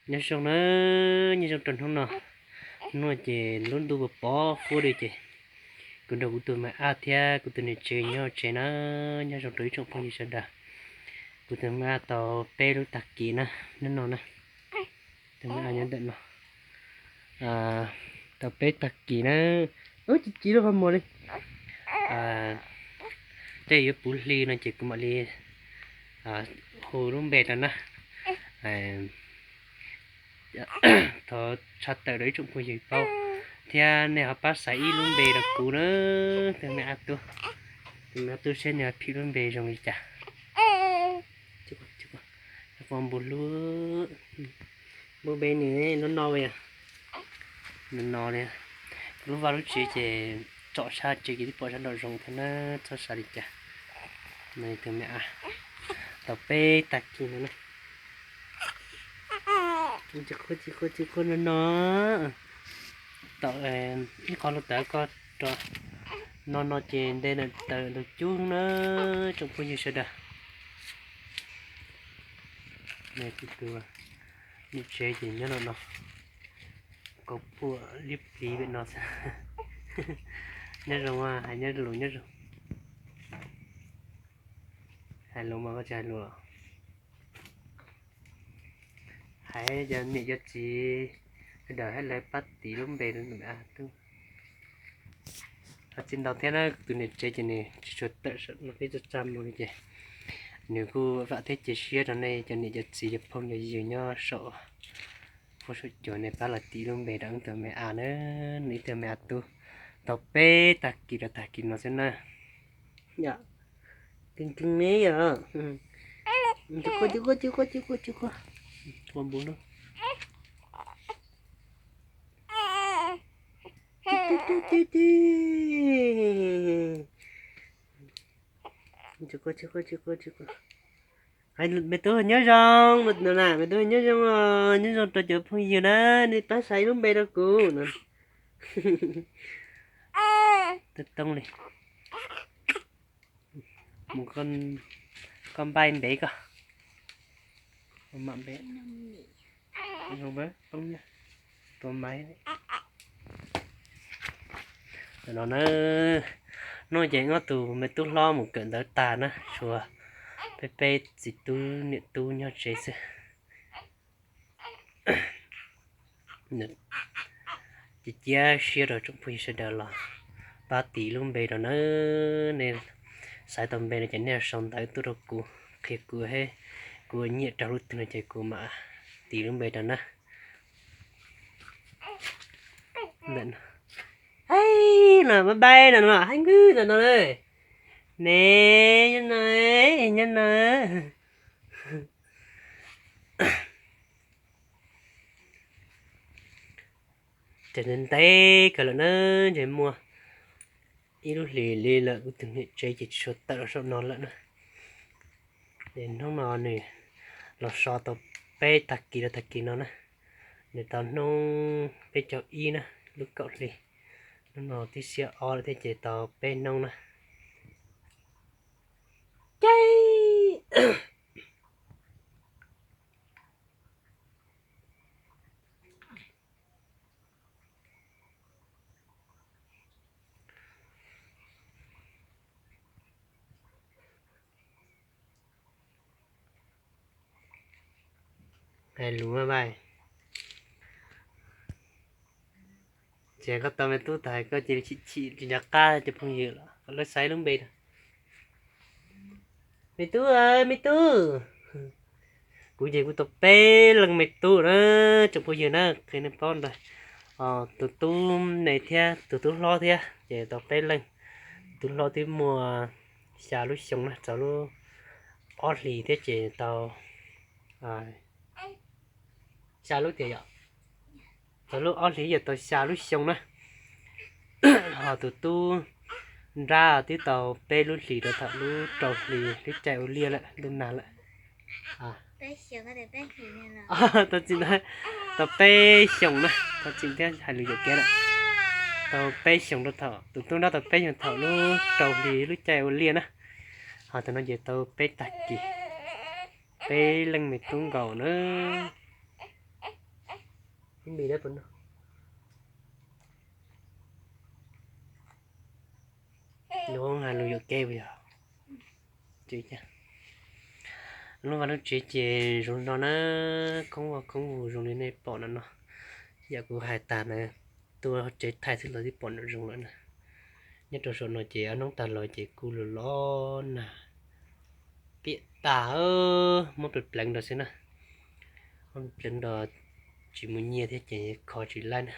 Nyob zoo na, nyob zoo rau hnub no. Hnub no ces lub ntuj pos pos huab li ces kuv nrog kuv tus me ab thiab kuv tus niam tsev nyob tsev na. Nyob zoo rau ib tsoom phooj ywg sawv daws. Kuv tus me ab tau peb lub tag kis na, hnub no na. Tus me ab nyob ntawm no. Tau peb tag kis na. Ub, tsis tsis lub qhov muag li. Tej yuav puv hli no ces kuv mam li hu lub npe rau na. Thov tshaj tawm rau ib tsoom phooj ywg paub thiab nej ho pab xaiv ib lub npe rau kuv na. Tus me ab tub, tus me ab tub seb nws phim lub npe zoo li cas. Npu hlub, npu npe nws lub no yog, nws no li. Lub vaj lub tsev ces tsom sab tsev ces twb pom sab nraum zoov thiab na, txhob xav li cas. Tus me ab tau peb tag kis no na. Tsis quaj tsis quaj tsis quaj no no. Tau ib qho lub tawv ko rau no no ces nte tawm ntug cub na, tsoom phooj ywg sawv daws. Tus niam tsev ces nyob no no, kaus puam liab pliv pem no xwb. Nyob zoo, hais nyob lus nyob zoo. Hais lus mas koj tsis hais lus los? Hais cov niam cov txiv sawv daws hais lawv pab tis lub npe rau tus me ab tub. Tsis ntau thiab na, tus niam tsev ces nws tsis tshua tawm no peb tsa tsa mus li ces nws kuj vam thiab cia siab rau nej cov niam cov txiv cov phooj cov ywg nyob saum fuab saum cua nej pab los tis lub npe rau wb tus me ab na, nws ib tug me ab tub. Tau peb tag kis rau tag kis no xwb na. Yog, nkees nkees ne yog. Tsis quaj tsis quaj tsis quaj tsis quaj tsis quaj. Ua npu lub. Tsis quaj tsis quaj tsis quaj tsis quaj. Me tub nyob zoo no na, me tub nyob zoo os, nyob zoo rau cov phooj ywg na, nej pab xaiv lub npe rau kuv no. Tub toob li. Mus koj npaij npe koj. Mam npe. Zoo poob nyiaj tua maiv. Ntawm no na, hnub ces ob tug me tub hlob mus kawm ntawv tag na, tshuav peb peb txiv tub niam tub nyob tsev xwb. Cia cia siab rau tsoom phooj ywg sawv daws los pab tis lub npe rau na. Nej xaiv tau npe no ces nej sau ntawv tuaj rau kuv, qhia kuv, kuv nyiam rau lub twg no ces kuv mam tis lub npe rau na. Hais no, bye bye no no, hais nkwj no no. Ne, nyob no, nyob no. Ces ntev ntev kawg lawm na, ntshe muaj ib lub hlis li lawm kuv tus niam tsev ces tsis tshua tawm los saum no lawm na. Ces hnub no nws los so tau peb tag kis rau tag kis no na. Nws tau hnub peb caug ib na, lub kaum hli. Hnub no twb xiab ob lawm thiab ces tau peb hnub na. Caij. Hais lus mas, ces koj tau me tub tas koj cia li chim chim tsis nco qab cov phooj ywg los kom lawv xaiv lub npe rau. Me tub, me tub. Kuv ces kuv tau peb leej me tub na, tsoom phooj ywg na, qhia nej paub ntag. Tus tub ne thiab tus tub hlob thiab ces tau peb leej. Tus tub hlob twb muaj xya lub xyoo na, txog lub ob hlis thiab ces tau xya lub tias yom, txog lub ob hlis yog tau xya lub xyoo na. Ho tus tub nrab twb tau peb lub hlis rau thaum lub rau hli lub caij ua liaj lawm, ntuj nag lawm. Tau txim, tau peb xyoos na, tau txim thiab hais lus yuam kev lawm. Tau peb xyoos rau thaum, tus tub nrab tau peb xyoos thaum lub rau hli lub caij ua liaj na. Ho tus no ces tau peb tag kis, peb leej me tub nkaus na. Ib mis dab puas noj? Lub hoob hais lus yuam kev puas yog? Lub vaj lub tsev ces zoo no na, khoob vaj khoob vug zoo li nej pom no no. Yam kuv hais tas na, tuaj tsev thaij xwb los twb pom nram zoov lawm na. Nyob rau saum no ces ob hnub tag los ces kuj los los nag piam tas, muab pleev pleev nrog xwb na. Muab pleev pleev nrog, tsis muaj nyiaj thiab ces kho tsis laib na.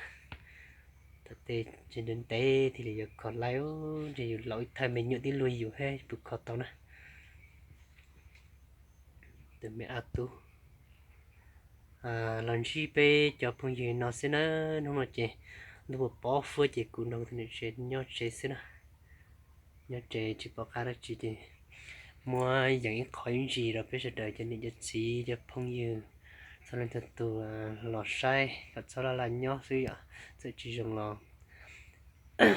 Thaum tej tsev ntev ntev thiaj li yuav kho laib, ntshe yus laus ib thaj me nyuam tib luag yus thiab puas kho tau na. Tus me a tub los ntsib peb cov phooj ywg no xwb na. Hnub no ces ntuj puas pov fuab ces kuv nrog kuv tus niam tsev nyob tsev xwb na. Nyob tsev tsis pom qab dab tsi ces muab yeem ib qho ib ntsis rau peb sawv daws cov niam cov txiv cov phooj ywg txhua leej txhua tus los saib kom txhob laj laj nyob xwb yom. Txawm tsis zoo los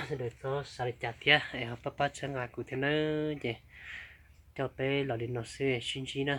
sawv daws txhob xav li cas thiab es ho pab pab txhawb nqa kuv thiab nawb. Ces coj peb los li no xwb, sib ntsib na.